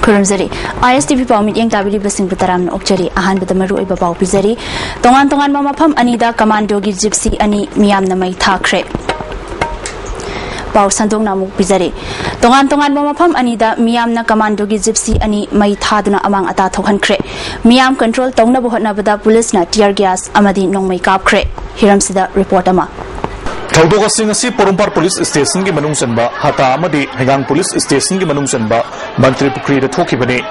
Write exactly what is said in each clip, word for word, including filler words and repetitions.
ꯈꯨꯔꯨꯝꯖꯔꯤ꯫ ISTV ꯄꯥꯎ ꯃꯤꯠꯌꯦꯡ ꯇꯥꯕꯤꯔꯤꯕꯁꯤꯡꯕꯨ ꯇꯔꯥꯝꯅ ꯑꯣꯛꯆꯔꯤ꯫ ꯑꯍꯥꯟꯕꯗ ꯃꯔꯨꯑꯣꯏꯕ ꯄꯥꯎ ꯄꯤꯖꯔꯤ꯫ ꯇꯣꯉꯥꯟ ꯇꯣꯉꯥꯟꯕ ꯃꯐꯝ ꯑꯅꯤꯗ ꯀꯃꯥꯟꯗꯣꯒꯤ ꯖꯤꯞꯁꯤ ꯑꯅꯤ ꯃꯤꯌꯥꯝꯅ ꯃꯩ ꯊꯥꯈ꯭ꯔꯦ꯫ ꯄꯥꯎ ꯁꯟꯗꯣꯛꯅ ꯑꯃꯨꯛ ꯄꯤꯖꯔꯤ꯫ ꯇꯣꯉꯥꯟ ꯇꯣꯉꯥꯟꯕ ꯃꯐꯝ ꯑꯅꯤꯗ ꯃꯤꯌꯥꯝꯅ ꯀꯃꯥꯟꯗꯣꯒꯤ ꯖꯤꯞꯁꯤ ꯑꯅꯤ ꯃꯩ ꯊꯥꯗꯨꯅ ꯑꯃꯥꯡ ꯑꯇꯥ ꯊꯣꯛꯍꯟꯈ꯭ꯔꯦ꯫ ꯃꯤꯌꯥꯝ ꯀꯟꯇ꯭ꯔꯣꯜ ꯇꯧꯅꯕ ꯍꯣꯠꯅꯕꯗ ꯄꯨꯂꯤꯁꯅ tear gas ꯑꯃꯗꯤ ꯅꯣꯡꯃꯩ ꯀꯥꯞꯈ꯭ꯔꯦ꯫ ꯍꯤꯔꯝꯁꯤꯗ ꯔꯤꯄꯣꯔꯠ ꯑꯃ꯫ ꯊꯧꯗꯣꯛ ꯑꯁꯤ ꯉꯁꯤ ꯄꯣꯔꯣꯝꯄꯥꯠ ꯄꯨꯂꯤꯁ ꯁ꯭ꯇꯦꯁꯟꯒꯤ ꯃꯅꯨꯡ ꯆꯟꯕ ꯍꯇꯥ ꯑꯃꯗꯤ ꯍꯩꯉꯥꯡ ꯄꯨꯂꯤꯁ ꯁ꯭ꯇꯦꯁꯟꯒꯤ ꯃꯅꯨꯡ ꯆꯟꯕ ꯃꯟꯇ꯭ꯔꯤ ꯄꯨꯈ꯭ꯔꯤꯗ ꯊꯣꯛꯈꯤꯕꯅꯤ꯫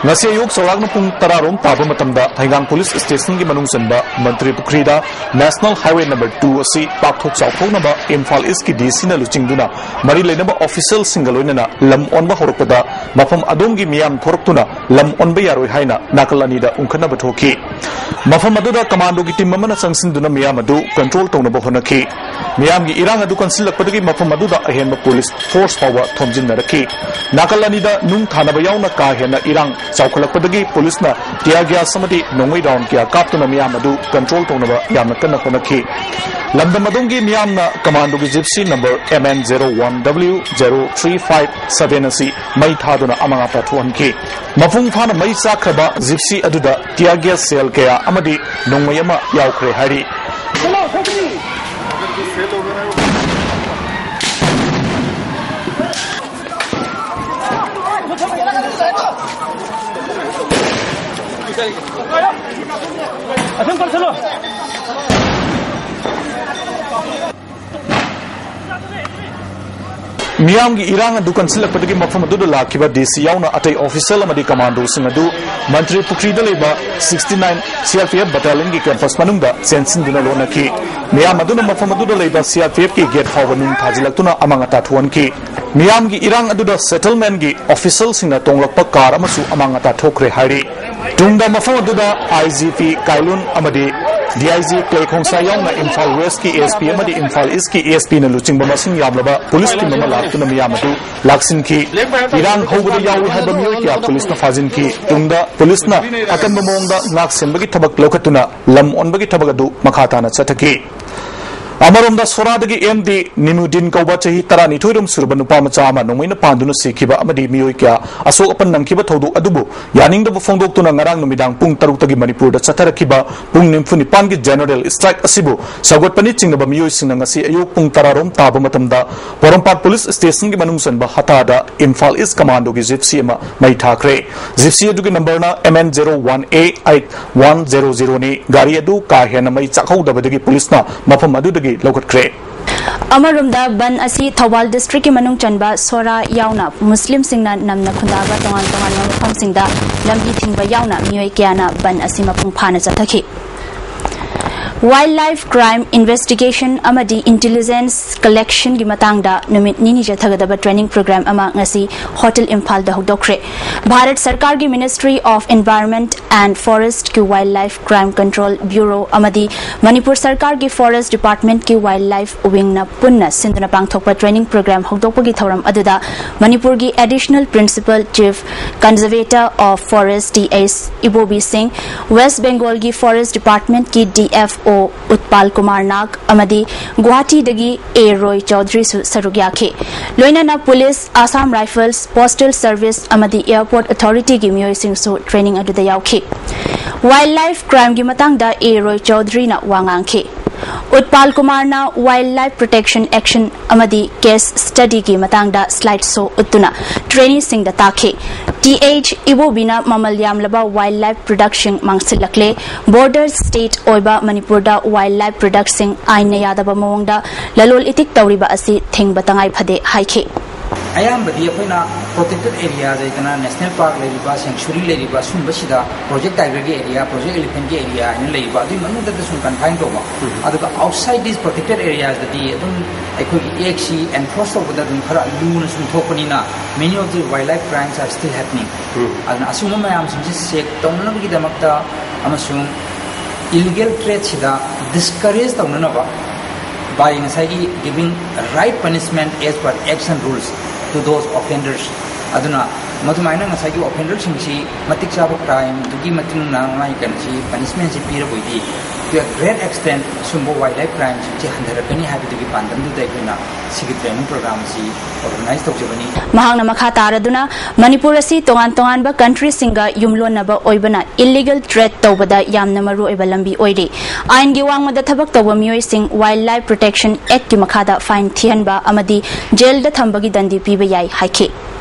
ꯉꯁꯤ ꯑꯌꯨꯛ ꯆꯥꯎꯔꯥꯛꯅ ꯄꯨꯡ ꯇꯔꯥ ꯔꯣꯝ ꯇꯥꯕ ꯃꯇꯝꯗ ꯍꯩꯉꯥꯡ ꯄꯨꯂꯤꯁ ꯁ꯭ꯇꯦꯁꯟꯒꯤ ꯃꯅꯨꯡ ꯆꯟꯕ ꯃꯟꯇ꯭ꯔꯤ ꯄꯨꯈ꯭ꯔꯤꯗ National Highway number two ꯑꯁꯤ ꯄꯥꯛꯊꯣꯛ ꯆꯥꯎꯊꯣꯛꯅꯕ ꯏꯝꯐꯥꯜ ꯏꯁꯀꯤ DCꯅ ꯂꯨꯆꯤꯡꯗꯨꯅ ꯃꯔꯤ ꯂꯩꯅꯕ ꯑꯣꯐꯤꯁꯤꯌꯦꯜꯁꯤꯡꯒ ꯂꯣꯏꯅꯅ ꯂꯝ ꯑꯣꯟꯕ ꯍꯧꯔꯛꯄꯗ ꯃꯐꯝ ꯑꯗꯣꯝꯒꯤ ꯃꯤꯌꯥꯝ ꯊꯣꯔꯛꯇꯨꯅ ꯂꯝ ꯑꯣꯟꯕ ꯌꯥꯔꯣꯏ ꯍꯥꯏꯅ ꯅꯥꯀꯜ ꯑꯅꯤꯗ ꯎꯪꯈꯠꯅꯕ ꯊꯣꯛꯈꯤ꯫ ꯃꯐꯝ ꯑꯗꯨꯗ ꯀꯃꯥꯟꯗꯣꯒꯤ ꯇꯤꯝ ꯑꯃꯅ ꯆꯪꯁꯤꯟꯗꯨꯅ ꯃꯤꯌꯥꯝ ꯑꯗꯨ ꯀꯟꯇ꯭ꯔꯣꯜ ꯇꯧꯅꯕ ꯍꯣꯠꯅꯈꯤ꯫ ꯃꯤꯌꯥꯝꯒꯤ ꯏꯔꯥꯡ ꯑꯗꯨ ꯀꯟꯁꯤꯜꯂꯛꯄꯗꯒꯤ ꯃꯐꯝ ꯑꯗꯨꯗ ꯑꯍꯦꯟꯕ ꯄꯨꯂꯤꯁ ꯐꯣꯔꯁ ꯐꯥꯎꯕ ꯊꯣꯝꯖꯤꯟꯅꯔꯛꯈꯤ꯫ ꯅꯥꯀꯜ ꯑꯅꯤꯗ ꯅꯨꯡ ꯊꯥꯅꯕ ꯌꯥꯎꯅ ꯀꯥ ꯍꯦꯟꯅ ꯏꯔꯥꯡ ꯆꯥꯎꯈꯠꯂꯛꯄꯗꯒꯤ ꯄꯨꯂꯤꯁꯅ tear gas ꯑꯃꯗꯤ ꯅꯣꯡꯃꯩ round ꯀꯌꯥ ꯀꯥꯞꯇꯨꯅ ꯃꯤꯌꯥꯝ ꯑꯗꯨ ꯀꯟꯇ꯭ꯔꯣꯜ ꯇꯧꯅꯕ ꯌꯥꯝꯅ ꯀꯟꯅ ꯍꯣꯠꯅꯈꯤ꯫ ꯂꯝꯗꯝ ꯑꯗꯣꯝꯒꯤ ꯃꯤꯌꯥꯝꯅ ꯀꯃꯥꯟꯗꯣꯒꯤ gypsy number MN zero one W zero three five seven ꯑꯁꯤ ꯃꯩ ꯊꯥꯗꯨꯅ ꯑꯃꯥꯡ ꯑꯇꯥ ꯊꯣꯛꯍꯟꯈꯤ꯫ ꯃꯄꯨꯡ ꯐꯥꯅ ꯃꯩ ꯆꯥꯛꯈ꯭ꯔꯕ ꯖꯤꯞꯁꯤ ꯑꯗꯨꯗ tear gas shell ꯀꯌꯥ ꯑꯃꯗꯤ ꯅꯣꯡꯃꯩ ꯑꯃ ꯌꯥꯎꯈ꯭ꯔꯦ ꯍꯥꯏꯔꯤ꯫ ꯃꯤꯌꯥꯝꯒꯤ ꯏꯔꯥꯡ ꯑꯗꯨ ꯀꯟꯁꯤꯜꯂꯛꯄꯗꯒꯤ ꯃꯐꯝ ꯑꯗꯨꯗ ꯂꯥꯛꯈꯤꯕ DC ꯌꯥꯎꯅ ꯑꯇꯩ ꯑꯣꯐꯤꯁꯤꯌꯦꯜ ꯑꯃꯗꯤ ꯀꯃꯥꯟꯗꯣꯁꯤꯡ ꯑꯗꯨ ꯃꯟꯇ꯭ꯔꯤ ꯄꯨꯈ꯭ꯔꯤꯗ ꯂꯩꯕ sixty nine CRPF battalionꯒꯤ campus ꯃꯅꯨꯡꯗ ꯆꯦꯟꯁꯤꯟꯗꯨꯅ ꯂꯣꯠꯅꯈꯤ꯫ ꯃꯤꯌꯥꯝ ꯑꯗꯨꯅ ꯃꯐꯝ ꯑꯗꯨꯗ ꯂꯩꯕ CRPFꯀꯤ gate ꯐꯥꯎꯕ ꯅꯨꯡ ꯊꯥꯖꯤꯜꯂꯛꯇꯨꯅ ꯑꯃꯥꯡ ꯑꯇꯥ ꯊꯣꯛꯍꯟꯈꯤ꯫ ꯃꯤꯌꯥꯝꯒꯤ ꯏꯔꯥꯡ ꯑꯗꯨꯗ settlementꯀꯤ ꯑꯣꯐꯤꯁꯤꯌꯦꯜꯁꯤꯡꯅ ꯇꯣꯡꯂꯛꯄ ꯀꯥꯔ ꯑꯃꯁꯨ ꯑꯃꯥꯡ ꯑꯇꯥ ꯊꯣꯛꯈ꯭ꯔꯦ ꯍꯥꯏꯔꯤ꯫ ꯇꯨꯡꯗ ꯃꯐꯝ ꯑꯗꯨꯗ IGP ꯀꯥꯏꯂꯨꯟ ꯑꯃꯗꯤ DIG ꯀ꯭ꯂꯦ ꯈꯣꯡꯁꯥꯏ ꯌꯥꯎꯅ ꯏꯝꯐꯥꯜ Westꯀꯤ SP ꯑꯃꯗꯤ ꯏꯝꯐꯥꯜ Eastꯀꯤ ASPꯅ ꯂꯨꯆꯤꯡꯕ ꯃꯁꯤꯡ ꯌꯥꯝꯂꯕ ꯄꯨꯂꯤꯁ ꯇꯤꯝ ꯑꯃ ꯂꯥꯛꯇꯨꯅ ꯃꯤꯌꯥꯝ ꯑꯗꯨ ꯂꯥꯛꯁꯤꯟꯈꯤ꯫ ꯏꯔꯥꯡ ꯍꯧꯕꯗ ꯌꯥꯎꯏ ꯍꯥꯏꯕ ꯃꯤꯑꯣꯏ ꯀꯌꯥ ꯄꯨꯂꯤꯁꯅ ꯐꯥꯖꯤꯟꯈꯤ꯫ ꯇꯨꯡꯗ ꯄꯨꯂꯤꯁꯅ ꯑꯀꯟꯕ ꯃꯑꯣꯡꯗ ꯉꯥꯛ ꯁꯦꯟꯕꯒꯤ ꯊꯕꯛ ꯂꯧꯈꯠꯇꯨꯅ ꯂꯝ ꯑꯣꯟꯕꯒꯤ ꯊꯕꯛ ꯑꯗꯨ ꯃꯈꯥ ꯇꯥꯅ ꯆꯠꯊꯈꯤ꯫ ꯑꯃꯔꯣꯝꯗ, ꯁꯣꯔꯥꯗꯒꯤ ꯑꯦꯝ ꯗꯤ ꯅꯤꯃꯨꯗꯤꯟ ꯀꯧꯕ ꯆꯍꯤ ꯇꯔꯥꯅꯤꯊꯣꯏ ꯔꯣꯝ ꯁꯨꯔꯕ ꯅꯨꯄꯥ ꯃꯆꯥ ꯑꯃ ꯅꯣꯡꯃꯩꯅ ꯄꯥꯟꯗꯨꯅ ꯁꯤꯈꯤꯕ ꯑꯃꯗꯤ ꯃꯤꯑꯣꯏ ꯀꯌꯥ ꯑꯁꯣꯛ ꯑꯄꯟ ꯅꯪꯈꯤꯕ ꯊꯧꯗꯣꯛ ꯑꯗꯨꯕꯨ ꯌꯥꯅꯤꯡꯗꯕ ꯐꯣꯡꯗꯣꯛꯇꯨꯅ ꯉꯔꯥꯡ ꯅꯨꯃꯤꯗꯥꯡ ꯄꯨꯡ ꯇꯔꯨꯛꯇꯒꯤ ꯃꯅꯤꯄꯨꯔꯗ ꯆꯠꯊꯔꯛꯈꯤꯕ ꯄꯨꯡ ꯅꯤꯐꯨ ꯅꯤꯄꯥꯟꯒꯤ ꯖꯦꯅꯔꯦꯜ ꯁ꯭ꯇ꯭ꯔꯥꯏꯛ ꯑꯁꯤꯕꯨ ꯁꯧꯒꯠꯄꯅꯤ ꯆꯤꯡꯅꯕ ꯃꯤꯑꯣꯏꯁꯤꯡꯅ ꯉꯁꯤ ꯑꯌꯨꯛ ꯄꯨꯡ ꯇꯔꯥ ꯔꯣꯝ ꯇꯥꯕ ꯃꯇꯝꯗ ꯄꯣꯔꯣꯝꯄꯥꯠ ꯄꯨꯂꯤꯁ ꯁ꯭ꯇꯦꯁꯟꯒꯤ ꯃꯅꯨꯡ ꯆꯟꯕ ꯍꯇꯥꯗ ꯏꯝꯐꯥꯜ ꯏꯁ ꯀꯃꯥꯟꯗꯣꯒꯤ ꯖꯤꯞꯁꯤ ꯑꯃ ꯃꯩ ꯊꯥꯈ꯭ꯔꯦ꯫ ꯖꯤꯞꯁꯤ ꯑꯗꯨꯒꯤ ꯅꯝꯕꯔꯅ M N zero one A eight one zero zero ꯅꯤ꯫ ꯒꯥꯔꯤ ꯑꯗꯨ ꯀꯥ ꯍꯦꯟꯅ ꯃꯩ ꯆꯥꯛꯍꯧꯗꯕꯗꯒꯤ ꯄꯨꯂꯤꯁꯅ ꯃꯐꯝ ꯑꯗꯨꯗꯒꯤ ꯂꯧꯈꯠꯈ꯭ꯔꯦ꯫ ꯑꯃꯔꯣꯝꯗ, ꯕꯟ ꯑꯁꯤ ꯊꯧꯕꯥꯜ ꯗꯤꯁꯇ꯭ꯔꯤꯛꯀꯤ ꯃꯅꯨꯡ ꯆꯟꯕ ꯁꯣꯔꯥ ꯌꯥꯎꯅ ꯃꯨꯁꯂꯤꯝꯁꯤꯡꯅ ꯅꯝꯅ ꯈꯨꯟꯗꯥꯕ ꯇꯣꯉꯥꯟ ꯇꯣꯉꯥꯟꯕ ꯃꯐꯝꯁꯤꯡꯗ ꯂꯝꯕꯤ ꯊꯤꯡꯕ ꯌꯥꯎꯅ ꯃꯤꯑꯣꯏ ꯀꯌꯥꯅ ꯕꯟ ꯑꯁꯤ ꯃꯄꯨꯡ ꯐꯥꯅ ꯆꯠꯊꯈꯤ꯫ Wildlife crime investigation ꯑꯃꯗꯤ intelligence collectionꯒꯤ ꯃꯇꯥꯡꯗ ꯅꯨꯃꯤꯠ ꯅꯤꯅꯤ ꯆꯠꯊꯒꯗꯕ training program ꯑꯃ ꯉꯁꯤ ꯍꯣꯇꯦꯜ ꯏꯝꯐꯥꯜꯗ ꯍꯧꯗꯣꯛꯈ꯭ꯔꯦ꯫ ꯚꯥꯔꯠ ꯁꯔꯀꯥꯔꯒꯤ Ministry of Environment and Forestꯀꯤ Wildlife Crime Control Bureau ꯑꯃꯗꯤ ꯃꯅꯤꯄꯨꯔ ꯁꯔꯀꯥꯔꯒꯤ Forest Departmentꯀꯤ Wildlife Wingꯅ ꯄꯨꯟꯅ ꯁꯤꯟꯗꯨꯅ ꯄꯥꯡꯊꯣꯛꯄ training program ꯍꯧꯗꯣꯛꯄꯒꯤ ꯊꯧꯔꯝ ꯑꯗꯨꯗ ꯃꯅꯤꯄꯨꯔꯒꯤ Additional Principal Chief Conservator of Forest T H ꯏꯕꯣꯕꯤ ꯁꯤꯡ, West Bengalꯒꯤ Forest Departmentꯀꯤ D F O ꯎꯠꯄꯥꯜ Kumar Naga ꯑꯃꯗꯤ ꯒꯨꯋꯥꯍꯥꯇꯤꯗꯒꯤ A ꯔꯣꯏ ꯆꯧꯙꯔꯤꯁꯨ ꯁꯔꯨꯛ ꯌꯥꯈꯤ꯫ ꯂꯣꯏꯅꯅ police, Assam Rifles, Postal Service ꯑꯃꯗꯤ Airport Authorityꯒꯤ ꯃꯤꯑꯣꯏꯁꯤꯡꯁꯨ training ꯑꯗꯨꯗ ꯌꯥꯎꯈꯤ꯫ Wildlife crimeꯒꯤ ꯃꯇꯥꯡꯗ A ꯔꯣꯏ ꯆꯧꯙꯔꯤꯅ ꯋꯥ ꯉꯥꯡꯈꯤ꯫ ꯎꯠꯄꯥꯜ ꯀꯨꯃꯥꯔꯅ Wildlife Protection Action ꯑꯃꯗꯤ case studyꯒꯤ ꯃꯇꯥꯡꯗ slide show ꯎꯠꯇꯨꯅ traineeꯁꯤꯡꯗ ꯇꯥꯛꯈꯤ꯫ T H ꯏꯕꯣꯕꯤꯅ ꯃꯃꯜ ꯌꯥꯝꯂꯕ wildlife productꯁꯤꯡ ꯃꯥꯡꯁꯤꯜꯂꯛꯂꯦ꯫ Border state ꯑꯣꯏꯕ ꯃꯅꯤꯄꯨꯔꯗ wildlife productꯁꯤꯡ ꯑꯥꯏꯟꯅ ꯌꯥꯗꯕ ꯃꯑꯣꯡꯗ ꯂꯂꯣꯜ ꯏꯇꯤꯛ ꯇꯧꯔꯤꯕ ꯑꯁꯤ ꯊꯤꯡꯕ ꯇꯉꯥꯏ ꯐꯗꯦ ꯍꯥꯏꯈꯤ꯫ ꯑꯌꯥꯝꯕꯗꯤ ꯑꯩꯈꯣꯏꯅ protected area ꯂꯩꯗꯅ, national park ꯂꯩꯔꯤꯕ, sanctuary ꯂꯩꯔꯤꯕ, ꯁꯨꯝꯕꯁꯤꯗ Project Tigerꯒꯤ area, Project Elephantꯀꯤ area ꯍꯥꯏꯅ ꯂꯩꯔꯤꯕ, ꯑꯗꯨꯒꯤ ꯃꯅꯨꯡꯗ ꯁꯨꯝ confine ꯇꯧꯕ꯫ ꯎꯝ꯫ ꯑꯗꯨꯒ outside these protected areasꯇꯗꯤ ꯑꯗꯨꯝ ꯑꯩꯈꯣꯏꯒꯤ actꯁꯤ enforce ꯇꯧꯕꯗ ꯑꯗꯨꯝ ꯈꯔ ꯂꯨꯅ ꯁꯨꯝ ꯊꯣꯛꯄꯅꯤꯅ, many of the wildlife crimes are still happening꯫ ꯎꯝ꯫ ꯑꯗꯨꯅ ꯑꯁꯤꯒꯨꯝꯕ ꯃꯌꯥꯝꯁꯤꯡꯁꯦ check ꯇꯧꯅꯅꯕꯒꯤꯗꯃꯛꯇ ꯑꯃꯁꯨꯡ illegal tradeꯁꯤꯗ discourage ꯇꯧꯅꯅꯕ by ꯉꯁꯥꯏꯒꯤ giving right punishment as per action rules to those offenders꯫ ꯑꯗꯨꯅ ꯃꯗꯨꯃꯥꯏꯅ ꯉꯁꯥꯏꯒꯤ ꯑꯣꯐꯦꯟꯗꯔꯁꯤꯡꯁꯤ ꯃꯇꯤꯛ ꯆꯥꯕ ꯀ꯭ꯔꯥꯏꯝꯗꯨꯒꯤ ꯃꯇꯤꯛ ꯅꯥꯏ ꯀꯩꯅꯣꯁꯤ ꯄꯅꯤꯁꯃꯦꯟꯁꯤ ꯄꯤꯔꯕꯣꯏꯗꯤ, to a great extent ꯁꯨꯝꯕ ꯋꯥꯏꯜ ꯂꯥꯏꯐ ꯀ꯭ꯔꯥꯏꯝꯁꯤꯡꯁꯤ ꯍꯟꯊꯔꯛꯀꯅꯤ ꯍꯥꯏꯕꯗꯨꯒꯤ ꯄꯥꯟꯗꯝꯗꯨꯗ ꯑꯩꯈꯣꯏꯅ ꯁꯤꯒꯤ ꯇ꯭ꯔꯦꯅꯤꯡ ꯄ꯭ꯔꯣꯒ꯭ꯔꯥꯝꯁꯤ ꯑꯣꯔꯒꯅꯥꯏꯖ ꯇꯧꯖꯕꯅꯤ꯫ ꯃꯍꯥꯛꯅ ꯃꯈꯥ ꯇꯥꯔꯗꯨꯅ, ꯃꯅꯤꯄꯨꯔ ꯑꯁꯤ ꯇꯣꯉꯥꯟ ꯇꯣꯉꯥꯟꯕ ꯀꯟꯇ꯭ꯔꯤꯁꯤꯡꯒ ꯌꯨꯝꯂꯣꯟꯅꯕ ꯑꯣꯏꯕꯅ ꯏꯜꯂꯤꯒꯦꯜ ꯇ꯭ꯔꯦꯗ ꯇꯧꯕꯗ ꯌꯥꯝꯅ ꯃꯔꯨꯑꯣꯏꯕ ꯂꯝꯕꯤ ꯑꯣꯏꯔꯤ꯫ ꯑꯥꯏꯟꯒꯤ ꯋꯥꯡꯃꯗ ꯊꯕꯛ ꯇꯧꯕ ꯃꯤꯑꯣꯏꯁꯤꯡ ꯋꯥꯏꯜ ꯂꯥꯏꯐ ꯄ꯭ꯔꯣꯇꯦꯛꯁꯟ ꯑꯦꯛꯇꯀꯤ ꯃꯈꯥꯗ ꯐꯥꯏꯟ ꯊꯤꯍꯟꯕ ꯑꯃꯗꯤ ꯖꯦꯜꯗ ꯊꯝꯕꯒꯤ ꯗꯟꯗꯤ ꯄꯤꯕ ꯌꯥꯏ ꯍꯥꯏꯈꯤ꯫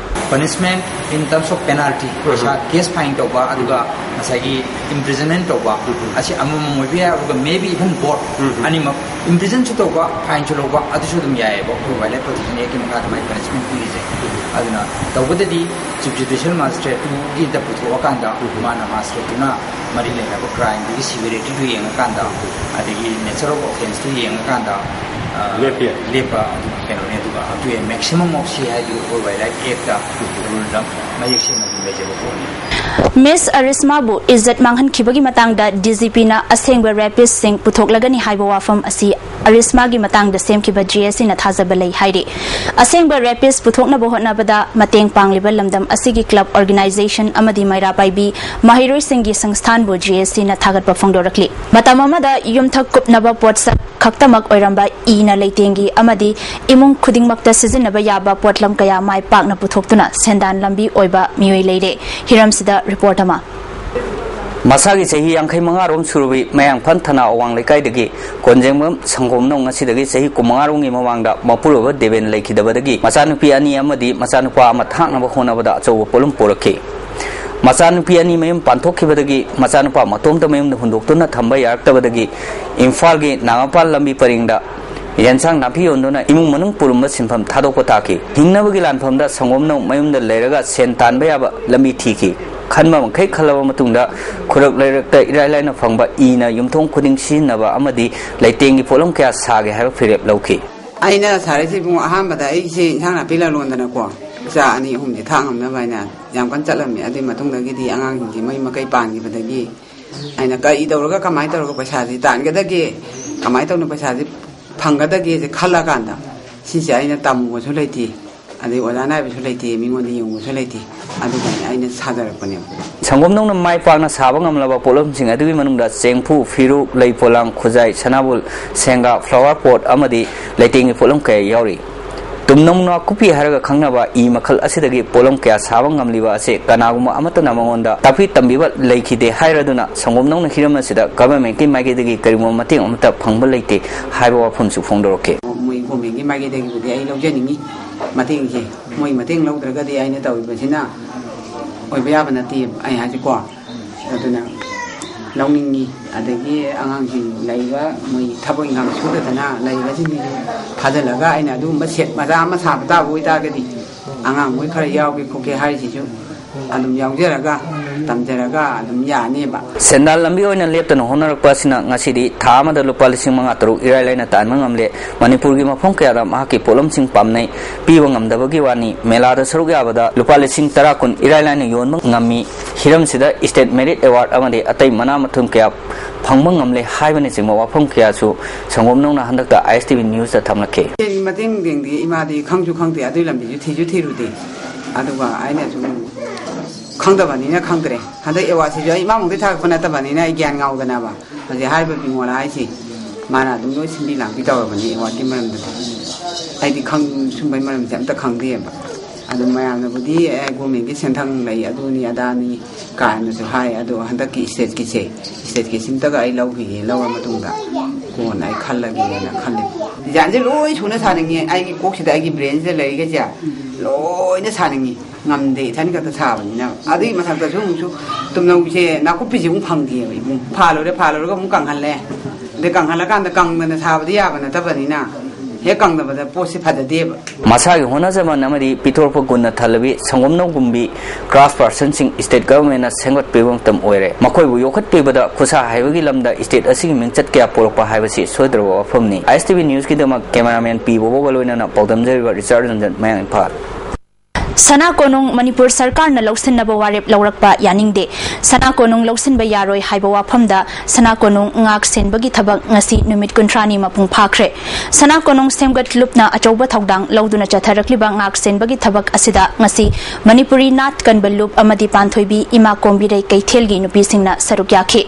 Punishment in terms of penalty, ꯄꯩꯁꯥ, ꯀꯦꯁ ꯐꯥꯏꯟ ꯇꯧꯕ, ꯑꯗꯨꯒ ꯉꯁꯥꯏꯒꯤ imprisonment ꯇꯧꯕ, ꯑꯁꯤ ꯑꯃꯃꯝ ꯑꯣꯏꯕ ꯌꯥꯏ꯫ ꯑꯗꯨꯒ maybe even both, ꯑꯅꯤꯃꯛ, imprisonꯁꯨ ꯇꯧꯕ, ꯐꯥꯏꯟꯁꯨ ꯂꯧꯕ, ꯑꯗꯨꯁꯨ ꯑꯗꯨꯝ ꯌꯥꯏꯑꯕ꯫ ꯑꯩꯈꯣꯏ ꯋꯥꯏꯜ ꯂꯥꯏꯐ ꯄ꯭ꯔꯣꯇꯦꯛꯁꯟ ꯑꯦꯛꯀꯤ ꯃꯈꯥꯗ ꯃꯥꯏ ꯄꯅꯤꯁꯃꯦꯟ ꯄꯤꯔꯤꯁꯦ꯫ ꯑꯗꯨꯅ ꯇꯧꯕꯗꯗꯤ ꯆꯤꯐ ꯖꯨꯗꯤꯁꯤꯌꯦꯜ ꯃꯥꯖꯤꯁꯇ꯭ꯔꯦꯠꯇꯨꯒꯤꯗ ꯄꯨꯊꯣꯛꯑꯀꯥꯟꯗ ꯃꯥꯅ ꯃꯥꯖꯤꯁꯇ꯭ꯔꯦꯠꯇꯨꯅ ꯃꯔꯤ ꯂꯩꯅꯕ ꯀ꯭ꯔꯥꯏꯝꯗꯨꯒꯤ ꯁꯤꯚꯤꯌꯔꯤꯇꯤꯗꯨ ꯌꯦꯡꯉꯀꯥꯟꯗ, ꯑꯗꯒꯤ ꯅꯦꯆꯔ ꯑꯣꯐ ꯑꯣꯐꯦꯟꯁꯇꯨ ꯌꯦꯡꯉꯀꯥꯟꯗ, ꯑ, ꯂꯦꯞꯄ ꯌꯥꯏ꯫ ꯂꯦꯞꯄ ꯑꯗꯨ ꯀꯩꯅꯣꯅꯦ꯫ ꯑꯗꯨꯒ up to a maximum of C ꯍꯥꯏꯗꯨ ꯑꯩꯈꯣꯏ ꯋꯥꯏꯜ ꯂꯥꯏꯐ ꯑꯦꯛꯇ ꯔꯨꯜꯗ ꯃꯌꯦꯛ ꯁꯦꯡꯅ ꯑꯗꯨꯝ ꯂꯩꯖꯕ ꯄꯣꯠꯅꯤ꯫ ꯃꯤꯁ ꯑꯔꯤꯁꯃꯥꯕꯨ ꯏꯖꯠ ꯃꯥꯡꯍꯟꯈꯤꯕꯒꯤ ꯃꯇꯥꯡꯗ ꯗꯤ ꯖꯤ ꯄꯤꯅ ꯑꯁꯦꯡꯕ ꯔꯦꯄꯤꯁꯁꯤꯡ ꯄꯨꯊꯣꯛꯂꯒꯅꯤ ꯍꯥꯏꯕ ꯋꯥꯐꯝ ꯑꯁꯤ ꯑꯔꯤꯁꯃꯥꯒꯤ ꯃꯇꯥꯡꯗ ꯁꯦꯝꯈꯤꯕ ꯖꯤ ꯑꯦꯁ ꯁꯤꯅ ꯊꯥꯖꯕ ꯂꯩ ꯍꯥꯏꯔꯤ꯫ ꯑꯁꯦꯡꯕ ꯔꯦꯄꯤꯁ ꯄꯨꯊꯣꯛꯅꯕ ꯍꯣꯠꯅꯕꯗ ꯃꯇꯦꯡ ꯄꯥꯡꯂꯤꯕ ꯂꯝꯗꯝ ꯑꯁꯤꯒꯤ ꯀ꯭ꯂꯕ ꯑꯣꯔꯒꯅꯥꯏꯖꯦꯁꯟ ꯑꯃꯗꯤ ꯃꯩꯔꯥ ꯄꯥꯏꯕꯤ ꯃꯍꯩꯔꯣꯏꯁꯤꯡꯒꯤ ꯁꯪꯁꯊꯥꯟꯕꯨ ꯖꯤ ꯑꯦꯁ ꯁꯤꯅ ꯊꯥꯒꯠꯄ ꯐꯣꯡꯗꯣꯔꯛꯂꯤ꯫ ꯃꯇꯝ ꯑꯃꯗ ꯌꯨꯝꯊꯛ ꯀꯨꯞꯅꯕ ꯄꯣꯠꯁꯛ ꯈꯛꯇꯃꯛ ꯑꯣꯏꯔꯝꯕ ꯏꯅ ꯂꯩꯇꯦꯡꯒꯤ ꯑꯃꯗꯤ ꯏꯃꯨꯡ ꯈꯨꯗꯤꯡꯃꯛꯇ ꯁꯤꯖꯤꯟꯅꯕ ꯌꯥꯕ ꯄꯣꯠꯂꯝ ꯀꯌꯥ ꯃꯥꯏ ꯄꯥꯛꯅ ꯄꯨꯊꯣꯛꯇꯨꯅ ꯁꯦꯟꯗꯥꯟ ꯂꯝꯕꯤ ꯑꯣꯏꯕ ꯃꯤꯑꯣꯏ ꯂꯩꯔꯦ꯫ ꯍꯤꯔꯝꯁꯤꯗ ꯔꯤꯄꯣꯔꯠ ꯑꯃ꯫ ꯃꯁꯥꯒꯤ ꯆꯍꯤ ꯌꯥꯡꯈꯩ ꯃꯉꯥꯔꯣꯝ ꯁꯨꯔꯕꯤ ꯃꯌꯥꯡꯐꯥꯟ ꯊꯅꯥ ꯑꯋꯥꯡ ꯂꯩꯀꯥꯏꯗꯒꯤ ꯀꯣꯟꯖꯦꯡꯕꯝ ꯁꯪꯒꯣꯝꯅꯧ ꯉꯁꯤꯗꯒꯤ ꯆꯍꯤ ꯀꯨꯟꯃꯉꯥ ꯔꯣꯝꯒꯤ ꯃꯃꯥꯡꯗ ꯃꯄꯨꯔꯣꯏꯕ ꯗꯦꯕꯦꯟ ꯂꯩꯈꯤꯗꯕꯗꯒꯤ ꯃꯆꯥꯅꯨꯄꯤ ꯑꯅꯤ ꯑꯃꯗꯤ ꯃꯆꯥꯅꯨꯄꯥ ꯑꯃ ꯊꯥꯛꯅꯕ ꯍꯣꯠꯅꯕꯗ ꯑꯆꯧꯕ ꯄꯣꯠꯂꯨꯝ ꯄꯨꯔꯛꯈꯤ꯫ ꯃꯆꯥꯅꯨꯄꯤ ꯑꯅꯤ ꯃꯌꯨꯝ ꯄꯥꯟꯊꯣꯛꯈꯤꯕꯗꯒꯤ ꯃꯆꯥꯅꯨꯄꯥ ꯃꯇꯣꯝꯇ ꯃꯌꯨꯝꯗ ꯍꯨꯟꯗꯣꯛꯇꯨꯅ ꯊꯝꯕ ꯌꯥꯔꯛꯇꯕꯗꯒꯤ ꯏꯝꯐꯥꯜꯒꯤ ꯅꯥꯒꯥꯃꯄꯥꯜ ꯂꯝꯕꯤ ꯄꯔꯤꯡꯗ ꯌꯦꯟꯁꯥꯡ ꯅꯥꯄꯤ ꯌꯣꯟꯗꯨꯅ ꯏꯃꯨꯡ ꯃꯅꯨꯡ ꯄꯨꯔꯨꯝꯕ ꯁꯤꯟꯐꯝ ꯊꯥꯗꯣꯛꯄ ꯇꯥꯈꯤ꯫ ꯍꯤꯡꯅꯕꯒꯤ ꯂꯥꯟꯐꯝꯗ ꯁꯪꯒꯣꯝꯅꯧ ꯃꯌꯨꯝꯗ ꯂꯩꯔꯒ ꯁꯦꯟ ꯇꯥꯟꯕ ꯌꯥꯕ ꯂꯝꯕꯤ ꯊꯤꯈꯤ꯫ ꯈꯟꯕ ꯃꯈꯩ ꯈꯜꯂꯕ ꯃꯇꯨꯡꯗ ꯈꯨꯔꯛ ꯂꯩꯔꯛꯇ ꯏꯔꯥꯏ ꯂꯥꯏꯅ ꯐꯪꯕ ꯏꯅ ꯌꯨꯝꯊꯣꯡ ꯈꯨꯗꯤꯡ ꯁꯤꯖꯤꯟꯅꯕ ꯑꯃꯗꯤ ꯂꯩꯇꯦꯡꯒꯤ ꯄꯣꯠꯂꯝ ꯀꯌꯥ ꯁꯥꯒꯦ ꯍꯥꯏꯕ ꯐꯤꯔꯦꯞ ꯂꯧꯈꯤ꯫ ꯑꯩꯅ ꯁꯥꯔꯛꯏꯁꯦ ꯏꯕꯨꯡꯉꯣ, ꯑꯍꯥꯟꯕꯗ ꯑꯩꯁꯦ ꯏꯟꯁꯥꯡ ꯅꯥꯄꯤ ꯂꯂꯣꯟꯗꯅꯀꯣ, ꯏꯆꯥ ꯑꯅꯤ ꯑꯍꯨꯝꯁꯦ ꯊꯥꯛ ꯉꯝꯅꯕ ꯍꯥꯏꯅ ꯌꯥꯝ ꯀꯟꯅ ꯆꯠꯂꯝꯃꯤ꯫ ꯑꯗꯨꯒꯤ ꯃꯇꯨꯡꯗꯒꯤꯗꯤ ꯑꯉꯥꯡꯁꯤꯡꯁꯦ ꯃꯌꯨꯝ ꯃꯀꯩ ꯄꯥꯟꯈꯤꯕꯗꯒꯤ ꯑꯩꯅ ꯀꯔꯤ ꯇꯧꯔꯒ ꯀꯃꯥꯏꯅ ꯇꯧꯔꯒ ꯄꯩꯁꯥꯁꯤ ꯇꯥꯟꯒꯗꯒꯦ, ꯀꯃꯥꯏꯅ ꯇꯧꯅ ꯄꯩꯁꯥꯁꯤ ꯐꯪꯒꯗꯒꯦꯁꯦ ꯈꯜꯂꯀꯥꯟꯗ, ꯁꯤꯁꯦ ꯑꯩꯅ ꯇꯝꯃꯨꯕꯁꯨ ꯂꯩꯇꯦ, ꯑꯗꯩ ꯑꯣꯖꯥ ꯅꯥꯏꯕꯁꯨ ꯂꯩꯇꯦ, ꯃꯤꯉꯣꯟꯗ ꯌꯦꯡꯉꯨꯕꯁꯨ ꯂꯩꯇꯦ꯫ ꯑꯗꯨꯒ ꯑꯩꯅ ꯁꯥꯖꯔꯛꯄꯅꯦꯕ꯫ ꯁꯪꯒꯣꯝꯅꯧꯅ ꯃꯥꯏ ꯄꯥꯛꯅ ꯁꯥꯕ ꯉꯝꯂꯕ ꯄꯣꯠꯂꯝꯁꯤꯡ ꯑꯗꯨꯒꯤ ꯃꯅꯨꯡꯗ ꯆꯦꯡꯐꯨ, ꯐꯤꯔꯨꯛ, ꯂꯩ ꯄꯣꯂꯥꯡ, ꯈꯨꯖꯥꯏ, ꯁꯅꯥꯕꯨꯜ, ꯁꯦꯡꯒꯥ, flower pot ꯑꯃꯗꯤ ꯂꯩꯇꯦꯡꯒꯤ ꯄꯣꯠꯂꯝ ꯀꯌꯥ ꯌꯥꯎꯔꯤ꯫ ꯇꯨꯝꯅꯧ ꯅꯥꯀꯨꯞꯄꯤ ꯍꯥꯏꯔꯒ ꯈꯪꯅꯕ ꯏ ꯃꯈꯜ ꯑꯁꯤꯗꯒꯤ ꯄꯣꯠꯂꯝ ꯀꯌꯥ ꯁꯥꯕ ꯉꯝꯂꯤꯕ ꯑꯁꯤ ꯀꯅꯥꯒꯨꯝꯕ ꯑꯃꯠꯇꯅ ꯃꯉꯣꯟꯗ ꯇꯥꯛꯄꯤ ꯇꯝꯕꯤꯕ ꯂꯩꯈꯤꯗꯦ ꯍꯥꯏꯔꯗꯨꯅ ꯁꯪꯒꯣꯝꯅꯧꯅ ꯍꯤꯔꯝ ꯑꯁꯤꯗ governmentꯀꯤ ꯃꯥꯏꯀꯩꯗꯒꯤ ꯀꯔꯤꯒꯨꯝꯕ ꯃꯇꯦꯡ ꯑꯃꯠꯇ ꯐꯪꯕ ꯂꯩꯇꯦ ꯍꯥꯏꯕ ꯋꯥꯐꯝꯁꯨ ꯐꯣꯡꯗꯣꯔꯛꯈꯤ꯫ ꯃꯣꯏ governmentꯀꯤ ꯃꯥꯏꯀꯩꯗꯒꯤꯕꯨꯗꯤ ꯑꯩ ꯂꯧꯖꯅꯤꯡꯉꯤ ꯃꯇꯦꯡꯁꯦ꯫ ꯃꯣꯏ ꯃꯇꯦꯡ ꯂꯧꯗ꯭ꯔꯒꯗꯤ ꯑꯩꯅ ꯇꯧꯔꯤꯕꯁꯤꯅ ꯑꯣꯏꯕ ꯌꯥꯕ ꯅꯠꯇꯦ, ꯑꯩ ꯍꯥꯏꯁꯦꯀꯣ꯫ ꯑꯗꯨꯅ ꯂꯧꯅꯤꯡꯉꯤ꯫ ꯑꯗꯒꯤ ꯑꯉꯥꯡꯁꯤꯡ ꯂꯩꯕ, ꯃꯣꯏ ꯊꯕꯛ ꯏꯪꯈꯥꯡ ꯁꯨꯗꯗꯅ ꯂꯩꯕꯁꯤꯡꯁꯤꯁꯨ ꯊꯥꯖꯤꯜꯂꯒ ꯑꯩꯅ ꯑꯗꯨꯒꯨꯝꯕ set ꯃꯆꯥ ꯑꯃ ꯁꯥꯕ ꯇꯥꯕ ꯑꯣꯏꯇꯥꯔꯒꯗꯤ, ꯑꯉꯥꯡ ꯃꯣꯏ ꯈꯔ ꯌꯥꯎꯒꯦ ꯈꯣꯠꯀꯦ ꯍꯥꯏꯔꯤꯁꯤꯁꯨ ꯑꯗꯨꯝ ꯌꯥꯎꯖꯔꯒ, ꯇꯝꯖꯔꯒ ꯑꯗꯨꯝ ꯌꯥꯅꯦꯕ꯫ ꯁꯦꯟꯗꯥꯟ ꯂꯝꯕꯤ ꯑꯣꯏꯅ ꯂꯦꯞꯇꯅ ꯍꯣꯠꯅꯔꯛꯄ ꯑꯁꯤꯅ ꯉꯁꯤꯗꯤ ꯊꯥ ꯑꯃꯗ ꯂꯨꯄꯥ ꯂꯤꯁꯤꯡ ꯃꯉꯥ ꯇꯔꯨꯛ ꯏꯔꯥꯏ ꯂꯥꯏꯅ ꯇꯥꯟꯕ ꯉꯝꯂꯦ꯫ ꯃꯅꯤꯄꯨꯔꯒꯤ ꯃꯐꯝ ꯀꯌꯥꯗ ꯃꯍꯥꯛꯀꯤ ꯄꯣꯠꯂꯝꯁꯤꯡ ꯄꯥꯝꯅꯩ꯫ ꯄꯤꯕ ꯉꯝꯗꯕꯒꯤ ꯋꯥꯅꯤ, ꯃꯦꯂꯥꯗ ꯁꯔꯨꯛ ꯌꯥꯕꯗ ꯂꯨꯄꯥ ꯂꯤꯁꯤꯡ ꯇꯔꯥ ꯀꯨꯟ ꯏꯔꯥꯏ ꯂꯥꯏꯅ ꯌꯣꯟꯕ ꯉꯝꯃꯤ꯫ ꯍꯤꯔꯝꯁꯤꯗ state merit award ꯑꯃꯗꯤ ꯑꯇꯩ ꯃꯅꯥ ꯃꯊꯨꯝ ꯀꯌꯥ ꯐꯪꯕ ꯉꯝꯂꯦ ꯍꯥꯏꯕꯅꯆꯤꯡꯕ ꯋꯥꯐꯝ ꯀꯌꯥꯁꯨ ꯁꯪꯒꯣꯝꯅꯧꯅ ꯍꯟꯗꯛꯇ ISTV Newsꯇ ꯊꯝꯂꯛꯈꯤ꯫ ꯁꯦꯟꯒꯤ ꯃꯇꯦꯡꯗꯤ ꯏꯃꯥꯗꯤ ꯈꯪꯁꯨ ꯈꯪꯗꯦ, ꯑꯗꯨꯒꯤ ꯂꯝꯕꯤꯁꯨ ꯊꯤꯁꯨ ꯊꯤꯔꯨꯗꯦ꯫ ꯑꯗꯨꯒ ꯑꯩꯅꯁꯨ ꯈꯪꯗꯕꯅꯤꯅ ꯈꯪꯗ꯭ꯔꯦ꯫ ꯍꯟꯗꯛ awardꯁꯤꯁꯨ ꯑꯩ ꯏꯃꯥꯃꯛꯇꯤ ꯊꯥꯒꯠꯄ ꯅꯠꯇꯕꯅꯤꯅ ꯑꯩ ꯒ꯭ꯌꯥꯟ ꯉꯥꯎꯗꯅꯕ꯫ ꯍꯧꯖꯤꯛ ꯍꯥꯏꯔꯤꯕ ꯕꯤꯃꯣꯂꯥ ꯍꯥꯏꯁꯤ, ꯃꯥꯅ ꯑꯗꯨꯝ ꯂꯣꯏ ꯁꯤꯟꯕꯤ ꯂꯥꯡꯕꯤ ꯇꯧꯔꯕꯅꯤ awardꯀꯤ ꯃꯔꯝꯗꯗꯤ꯫ ꯑꯩꯗꯤ ꯈꯪ-, ꯁꯨꯝꯕꯩ ꯃꯔꯝꯁꯦ ꯑꯝꯇ ꯈꯪꯗꯦꯕ꯫ ꯑꯗꯨꯝ ꯃꯌꯥꯝꯅꯕꯨꯗꯤ, "ꯑꯦ, governmentꯀꯤ ꯁꯦꯟꯊꯪ ꯂꯩ, ꯑꯗꯨꯅꯤ ꯑꯗꯥꯅꯤ" ꯀꯥꯏꯅꯁꯨ ꯍꯥꯏ꯫ ꯑꯗꯣ ꯍꯟꯗꯛꯀꯤ stateꯀꯤꯁꯦ, stateꯀꯤꯁꯤꯝꯇꯒ ꯑꯩ ꯂꯧꯈꯤꯒꯦ, ꯂꯧꯔ ꯃꯇꯨꯡꯗ ꯀꯣꯟꯅ ꯑꯩ ꯈꯜꯂꯒꯦꯅ ꯈꯜꯂꯤ꯫ Designꯁꯦ ꯂꯣꯏ ꯁꯨꯅ ꯁꯥꯅꯤꯡꯉꯦ, ꯑꯩꯒꯤ ꯀꯣꯛꯁꯤꯗ, ꯑꯩꯒꯤ brainꯁꯤꯗ ꯂꯩꯔꯤꯈꯩꯁꯦ ꯂꯣꯏꯅ ꯁꯥꯅꯤꯡꯉꯤ꯫ ꯉꯝꯗꯦ, ꯏꯊꯟ ꯈꯛꯇ ꯁꯥꯕꯅꯤꯅ꯫ ꯑꯗꯨꯒꯤ ꯃꯊꯛꯇꯁꯨ ꯑꯃꯨꯛꯁꯨ ꯇꯨꯝꯅꯧꯁꯦ, ꯅꯥꯀꯨꯞꯄꯤꯁꯦ ꯑꯃꯨꯛ ꯐꯪꯗꯦꯕ ꯏꯕꯨꯡ꯫ ꯐꯥꯜꯂꯨꯔꯦ, ꯐꯥꯜꯂꯨꯔꯒ ꯑꯃꯨꯛ ꯀꯪꯍꯜꯂꯦ꯫ ꯑꯗꯩ ꯀꯪꯍꯜꯂꯀꯥꯟꯗ ꯀꯪꯗꯅ ꯁꯥꯕꯗꯤ ꯌꯥꯕ ꯅꯠꯇꯕꯅꯤꯅ, ꯍꯦꯛ ꯀꯪꯗꯕꯗ ꯄꯣꯠꯁꯦ ꯐꯖꯗꯦꯕ꯫ ꯃꯁꯥꯒꯤ ꯍꯣꯠꯅꯖꯃꯟ ꯑꯃꯗꯤ ꯄꯤꯊꯣꯔꯛꯄ ꯒꯨꯟꯅ ꯊꯜꯂꯕꯤ ꯁꯪꯒꯣꯝꯅꯧꯒꯨꯝꯕꯤ craft personꯁꯤꯡ state governmentꯅ ꯁꯦꯝꯒꯠꯄꯤꯕ ꯃꯇꯝ ꯑꯣꯏꯔꯦ꯫ ꯃꯈꯣꯏꯕꯨ ꯌꯣꯛꯈꯠꯄꯤꯕꯗ, ꯈꯨꯠꯁꯥ ꯍꯩꯕꯒꯤ ꯂꯝꯗ state ꯑꯁꯤꯒꯤ ꯃꯤꯡꯆꯠ ꯀꯌꯥ ꯄꯨꯔꯛꯄ ꯍꯥꯏꯕꯁꯤ ꯁꯣꯏꯗ꯭ꯔꯕ ꯋꯥꯐꯝꯅꯤ꯫ ISTV Newsꯀꯤꯗꯃꯛ cameraman ꯄꯤ ꯕꯣꯕꯣꯒ ꯂꯣꯏꯅꯅ ꯄꯥꯎꯗꯝꯖꯔꯤꯕ ꯔꯤꯆꯥꯔꯗ ꯔꯟꯖꯟ, ꯃꯌꯥꯡ ꯏꯝꯐꯥꯜ꯫ ꯁꯅꯥ ꯀꯣꯅꯨꯡ ꯃꯅꯤꯄꯨꯔ ꯁꯔꯀꯥꯔꯅ ꯂꯧꯁꯤꯟꯅꯕ ꯋꯥꯔꯦꯞ ꯂꯧꯔꯛꯄ ꯌꯥꯅꯤꯡꯗꯦ꯫ ꯁꯅꯥ ꯀꯣꯅꯨꯡ ꯂꯧꯁꯤꯟꯕ ꯌꯥꯔꯣꯏ ꯍꯥꯏꯕ ꯋꯥꯐꯝꯗ ꯁꯅꯥ ꯀꯣꯅꯨꯡ ꯉꯥꯛ ꯁꯦꯟꯕꯒꯤ ꯊꯕꯛ ꯉꯁꯤ ꯅꯨꯃꯤꯠ ꯀꯨꯟꯊ꯭ꯔꯥꯅꯤ ꯃꯄꯨꯡ ꯐꯥꯈ꯭ꯔꯦ꯫ ꯁꯅꯥ ꯀꯣꯅꯨꯡ ꯁꯦꯝꯒꯠ ꯂꯨꯞꯅ ꯑꯆꯧꯕ ꯊꯧꯗꯥꯡ ꯂꯧꯗꯨꯅ ꯆꯠꯊꯔꯛꯂꯤꯕ ꯉꯥꯛ ꯁꯦꯟꯕꯒꯤ ꯊꯕꯛ ꯑꯁꯤꯗ ꯉꯁꯤ ꯃꯅꯤꯄꯨꯔꯤ ꯅꯥꯠ ꯀꯟꯕ ꯂꯨꯞ ꯑꯃꯗꯤ ꯄꯥꯟꯊꯣꯏꯕꯤ ꯏꯃꯥ ꯀꯣꯝꯕꯤꯔꯩ ꯀꯩꯊꯦꯜꯒꯤ ꯅꯨꯄꯤꯁꯤꯡꯅ ꯁꯔꯨꯛ ꯌꯥꯈꯤ꯫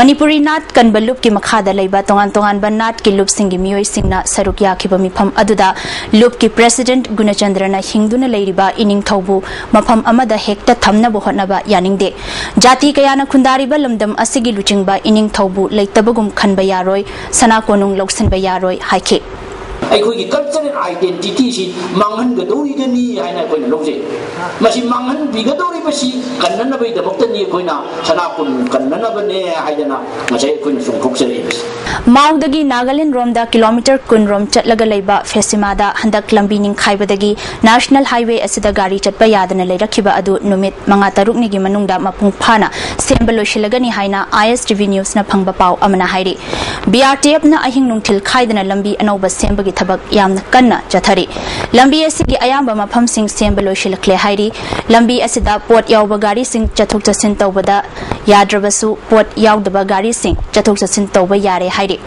ꯃꯅꯤꯄꯨꯔꯤ ꯅꯥꯠ ꯀꯟꯕ ꯂꯨꯞꯀꯤ ꯃꯈꯥꯗ ꯂꯩꯕ ꯇꯣꯉꯥꯟ ꯇꯣꯉꯥꯟꯕ ꯅꯥꯠꯀꯤ ꯂꯨꯞꯁꯤꯡꯒꯤ ꯃꯤꯑꯣꯏꯁꯤꯡꯅ ꯁꯔꯨꯛ ꯌꯥꯈꯤꯕ ꯃꯤꯐꯝ ꯑꯗꯨꯗ ꯂꯨꯞꯀꯤ ꯄ꯭ꯔꯦꯁꯤꯗꯦꯟꯠ ꯒꯨꯅꯆꯟꯗ꯭ꯔꯅ ꯍꯤꯡꯗꯨꯅ ꯂꯩꯔꯤꯕ ꯏꯅꯤꯡꯊꯧꯕꯨ ꯃꯐꯝ ꯑꯃꯗ ꯍꯦꯛꯇ ꯊꯝꯅꯕ ꯍꯣꯠꯅꯕ ꯌꯥꯅꯤꯡꯗꯦ꯫ ꯖꯥꯇꯤ ꯀꯌꯥꯅ ꯈꯨꯟꯗꯥꯔꯤꯕ ꯂꯝꯗꯝ ꯑꯁꯤꯒꯤ ꯂꯨꯆꯤꯡꯕ ꯏꯅꯤꯡꯊꯧꯕꯨ ꯂꯩꯇꯕꯒꯨꯝ ꯈꯟꯕ ꯌꯥꯔꯣꯏ, ꯁꯅꯥ ꯀꯣꯅꯨꯡ ꯂꯧꯁꯤꯟꯕ ꯌꯥꯔꯣꯏ ꯍꯥꯏꯈꯤ꯫ ꯑꯩꯈꯣꯏꯒꯤ ꯀꯜꯆꯔꯦꯜ ꯑꯥꯏꯗꯦꯟꯇꯤꯇꯤꯁꯤ ꯃꯥꯡꯍꯟꯒꯗꯧꯔꯤꯒꯅꯤ ꯍꯥꯏꯅ ꯑꯩꯈꯣꯏꯅ ꯂꯧꯖꯩ꯫ ꯃꯁꯤ ꯃꯥꯡꯍꯟꯕꯤꯒꯗꯧꯔꯤꯕꯁꯤ ꯀꯟꯅꯅꯕꯒꯤꯗꯃꯛꯇꯅꯤ ꯑꯩꯈꯣꯏꯅ ꯁꯅꯥ ꯀꯣꯅꯨꯡ ꯀꯟꯅꯅꯕꯅꯦ ꯍꯥꯏꯗꯅ ꯉꯁꯥꯏ ꯑꯩꯈꯣꯏꯅ ꯆꯣꯡꯊꯣꯛꯆꯔꯛꯏꯕꯁꯤ꯫ ꯃꯥꯎꯗꯒꯤ ꯅꯥꯒꯥꯂꯦꯟ ꯔꯣꯝꯗ ꯀꯤꯂꯣꯃꯤꯇꯔ ꯀꯨꯟ ꯔꯣꯝ ꯆꯠꯂꯒ ꯂꯩꯕ ꯐꯦꯁꯤꯃꯥꯗ ꯍꯟꯗꯛ ꯂꯝꯕꯤ ꯅꯤꯡꯈꯥꯏꯕꯗꯒꯤ ꯅꯦꯁꯅꯦꯜ ꯍꯥꯏꯋꯦ ꯑꯁꯤꯗ ꯒꯥꯔꯤ ꯆꯠꯄ ꯌꯥꯗꯅ ꯂꯩꯔꯛꯈꯤꯕ ꯑꯗꯨ ꯅꯨꯃꯤꯠ ꯃꯉꯥ ꯇꯔꯨꯛꯅꯤꯒꯤ ꯃꯅꯨꯡꯗ ꯃꯄꯨꯡ ꯐꯥꯅ ꯁꯦꯝꯕ ꯂꯣꯏꯁꯤꯜꯂꯒꯅꯤ ꯍꯥꯏꯅ ꯑꯥꯏ ꯑꯦꯁ ꯇꯤ ꯚꯤ ꯅ꯭ꯌꯨꯁꯅ ꯐꯪꯕ ꯄꯥꯎ ꯑꯃꯅ ꯍꯥꯏꯔꯤ꯫ ꯕꯤ ꯑꯥꯔ ꯇꯤ ꯑꯦꯐꯅ ꯑꯍꯤꯡ ꯅꯨꯡꯊꯤꯜ ꯈꯥꯏꯗꯅ ꯂꯝꯕꯤ ꯑꯅꯧꯕ ꯁꯦꯝꯕꯒꯤ ꯊꯕꯛ ꯌꯥꯝꯅ ꯀꯟꯅ ꯆꯠꯊꯔꯤ꯫ ꯂꯝꯕꯤ ꯑꯁꯤꯒꯤ ꯑꯌꯥꯝꯕ ꯃꯐꯝꯁꯤꯡ ꯁꯦꯝꯕ ꯂꯣꯏꯁꯤꯜꯂꯛꯂꯦ ꯍꯥꯏꯔꯤ꯫ ꯂꯝꯕꯤ ꯑꯁꯤꯗ ꯄꯣꯠ ꯌꯥꯎꯕ ꯒꯥꯔꯤꯁꯤꯡ ꯆꯠꯊꯣꯛ ꯆꯠꯁꯤꯟ ꯇꯧꯕꯗ ꯌꯥꯗ꯭ꯔꯕꯁꯨ ꯄꯣꯠ ꯌꯥꯎꯗꯕ ꯒꯥꯔꯤꯁꯤꯡ ꯆꯠꯊꯣꯛ ꯆꯠꯁꯤꯟ ꯇꯧꯕ ꯌꯥꯔꯦ ꯍꯥꯏꯔꯤ꯫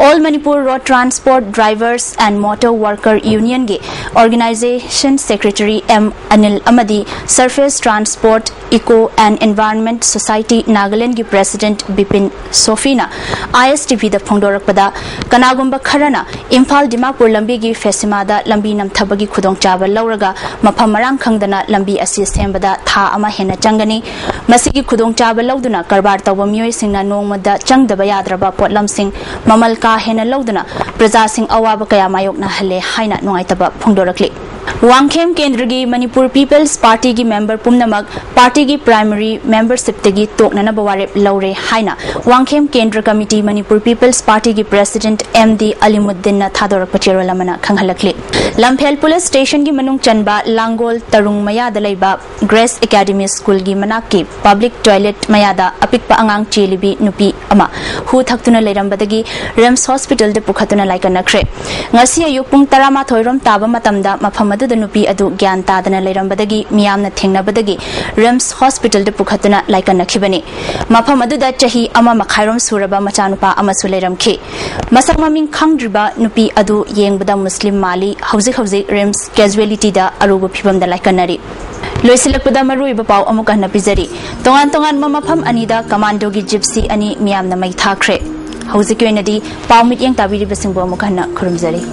All Manipur Road Transport Drivers and Motor Worker Unionꯒꯤ Organization Secretary M Anil ꯑꯃꯗꯤ Surface Transport Eco and Environment Society Nagalandꯒꯤ President ꯕꯤꯄꯤꯟ ꯁꯣꯐꯤꯅ ꯑꯥꯏ ꯑꯦꯁ ꯇꯤ ꯚꯤꯗ ꯐꯣꯡꯗꯣꯔꯛꯄꯗ, ꯀꯅꯥꯒꯨꯝꯕ ꯈꯔꯅ ꯏꯝꯐꯥꯜ ꯗꯤꯃꯥꯄꯨꯔ ꯂꯝꯕꯤꯒꯤ ꯐꯦꯁꯤꯃꯥꯗ ꯂꯝꯕꯤ ꯅꯝꯊꯕꯒꯤ ꯈꯨꯗꯣꯡꯆꯥꯕ ꯂꯧꯔꯒ ꯃꯐꯝ ꯃꯔꯥꯡ ꯈꯪꯗꯅ ꯂꯝꯕꯤ ꯑꯁꯤ ꯁꯦꯝꯕꯗ ꯊꯥ ꯑꯃ ꯍꯦꯟꯅ ꯆꯪꯒꯅꯤ꯫ ꯃꯁꯤꯒꯤ ꯈꯨꯗꯣꯡꯆꯥꯕ ꯂꯧꯗꯨꯅ ꯀꯔꯕꯥꯔ ꯇꯧꯕ ꯃꯤꯑꯣꯏꯁꯤꯡꯅ ꯅꯣꯡꯃꯗ ꯆꯪꯗꯕ ꯌꯥꯗ꯭ꯔꯕ ꯄꯣꯠꯂꯝꯁꯤꯡ ꯃꯃꯜ ꯀꯥ ꯍꯦꯟꯅ ꯂꯧꯗꯨꯅ ꯄ꯭ꯔꯖꯥꯁꯤꯡ ꯑꯋꯥꯕ ꯀꯌꯥ ꯃꯥꯌꯣꯛꯅꯍꯜꯂꯦ ꯍꯥꯏꯅ ꯅꯨꯡꯉꯥꯏꯇꯕ ꯐꯣꯡꯗꯣꯔꯛꯂꯤ꯫ ꯋꯥꯡꯈꯦꯝ ꯀꯦꯟꯗ꯭ꯔꯒꯤ ꯃꯅꯤꯄꯨꯔ ꯄꯤꯄꯜꯁ ꯄꯥꯔꯇꯤꯒꯤ ꯃꯦꯝꯕꯔ ꯄꯨꯝꯅꯃꯛ ꯄꯥꯔꯇꯤꯒꯤ ꯄ꯭ꯔꯥꯏꯃꯔꯤ ꯃꯦꯝꯕꯔꯁꯤꯞꯇꯒꯤ ꯇꯣꯛꯅꯅꯕ ꯋꯥꯔꯦꯞ ꯂꯧꯔꯦ ꯍꯥꯏꯅ ꯋꯥꯡꯈꯦꯝ ꯀꯦꯟꯗ꯭ꯔ ꯀꯃꯤꯇꯤ ꯃꯅꯤꯄꯨꯔ ꯄꯤꯄꯜꯁ ꯄꯥꯔꯇꯤꯒꯤ ꯄ꯭ꯔꯦꯁꯤꯗꯦꯟꯠ ꯑꯦꯝ ꯗꯤ ꯑꯂꯤꯃꯨꯗꯗꯤꯟꯅ ꯊꯥꯗꯣꯔꯛꯄ ꯆꯦꯔꯣꯜ ꯑꯃꯅ ꯈꯪꯍꯜꯂꯛꯂꯤ꯫ ꯂꯝꯐꯦꯜ ꯄꯨꯂꯤꯁ ꯁ꯭ꯇꯦꯁꯟꯒꯤ ꯃꯅꯨꯡ ꯆꯟꯕ ꯂꯥꯡꯒꯣꯜ ꯇꯔꯨꯡ ꯃꯌꯥꯗ ꯂꯩꯕ ꯒ꯭ꯔꯦꯁ ꯑꯦꯀꯥꯗꯃꯤ ꯁ꯭ꯀꯨꯜꯒꯤ ꯃꯅꯥꯛꯀꯤ ꯄꯕ꯭ꯂꯤꯛ ꯇꯣꯏꯂꯦꯠ ꯃꯌꯥꯗ ꯑꯄꯤꯛꯄ ꯑꯉꯥꯡ ꯆꯦꯜꯂꯤꯕꯤ ꯅꯨꯄꯤ ꯑꯃ ꯍꯨ ꯊꯛꯇꯨꯅ ꯂꯩꯔꯝꯕꯗꯒꯤ ꯔꯤꯝꯁ ꯍꯣꯁꯄꯤꯇꯥꯜꯗ ꯄꯨꯈꯠꯇꯨꯅ ꯂꯥꯏꯀꯠꯅꯈ꯭ꯔꯦ꯫ ꯉꯁꯤ ꯑꯌꯨꯛ ꯄꯨꯡ ꯇꯔꯥꯃꯥꯊꯣꯏ ꯔꯣꯝ ꯇꯥꯕ ꯃꯇꯝꯗ ꯃꯐꯝ ꯃꯗꯨꯗ ꯅꯨꯄꯤ ꯑꯗꯨ ꯒ꯭ꯌꯥꯟ ꯇꯥꯗꯅ ꯂꯩꯔꯝꯕꯗꯒꯤ ꯃꯤꯌꯥꯝꯅ ꯊꯦꯡꯅꯕꯗꯒꯤ ꯔꯤꯝꯁ ꯍꯣꯁꯄꯤꯇꯥꯜꯗ ꯄꯨꯈꯠꯇꯨꯅ ꯂꯥꯏꯀꯠꯅꯈꯤꯕꯅꯤ꯫ ꯃꯐꯝ ꯑꯗꯨꯗ ꯆꯍꯤ ꯑꯃ ꯃꯈꯥꯏꯔꯣꯝ ꯁꯨꯔꯕ ꯃꯆꯥꯅꯨꯄꯥ ꯑꯃꯁꯨ ꯂꯩꯔꯝꯈꯤ꯫ ꯃꯁꯛ ꯃꯃꯤꯡ ꯈꯪꯗ꯭ꯔꯤꯕ ꯅꯨꯄꯤ ꯑꯗꯨ ꯌꯦꯡꯕꯗ ꯃꯨꯁꯂꯤꯝ ꯃꯥꯜꯂꯤ꯫ ꯍꯧꯖꯤꯛ ꯍꯧꯖꯤꯛ ꯔꯤꯝꯁ ꯀꯦꯖꯨꯋꯦꯂꯤꯇꯤꯗ ꯑꯔꯨꯕ ꯐꯤꯕꯝꯗ ꯂꯥꯏꯀꯠꯅꯔꯤ꯫ ꯂꯣꯏꯁꯤꯜꯂꯛꯄꯗ ꯃꯔꯨꯑꯣꯏꯕ ꯄꯥꯎ ꯑꯃꯨꯛ ꯍꯟꯅ ꯄꯤꯖꯔꯤ꯫ ꯇꯣꯉꯥꯟ ꯇꯣꯉꯥꯟꯕ ꯃꯐꯝ ꯑꯅꯤꯗ ꯀꯃꯥꯟꯗꯣꯒꯤ ꯖꯤꯞꯁꯤ ꯑꯅꯤ ꯃꯤꯌꯥꯝꯅ ꯃꯩ ꯊꯥꯈ꯭ꯔꯦ꯫ ꯍꯧꯖꯤꯛꯀꯤ ꯑꯣꯏꯅꯗꯤ ꯄꯥꯎ ꯃꯤꯠꯌꯦꯡ ꯇꯥꯕꯤꯔꯤꯕꯁꯤꯡꯕꯨ ꯑꯃꯨꯛ ꯍꯟꯅ ꯈꯨꯔꯨꯝꯖꯔꯤ꯫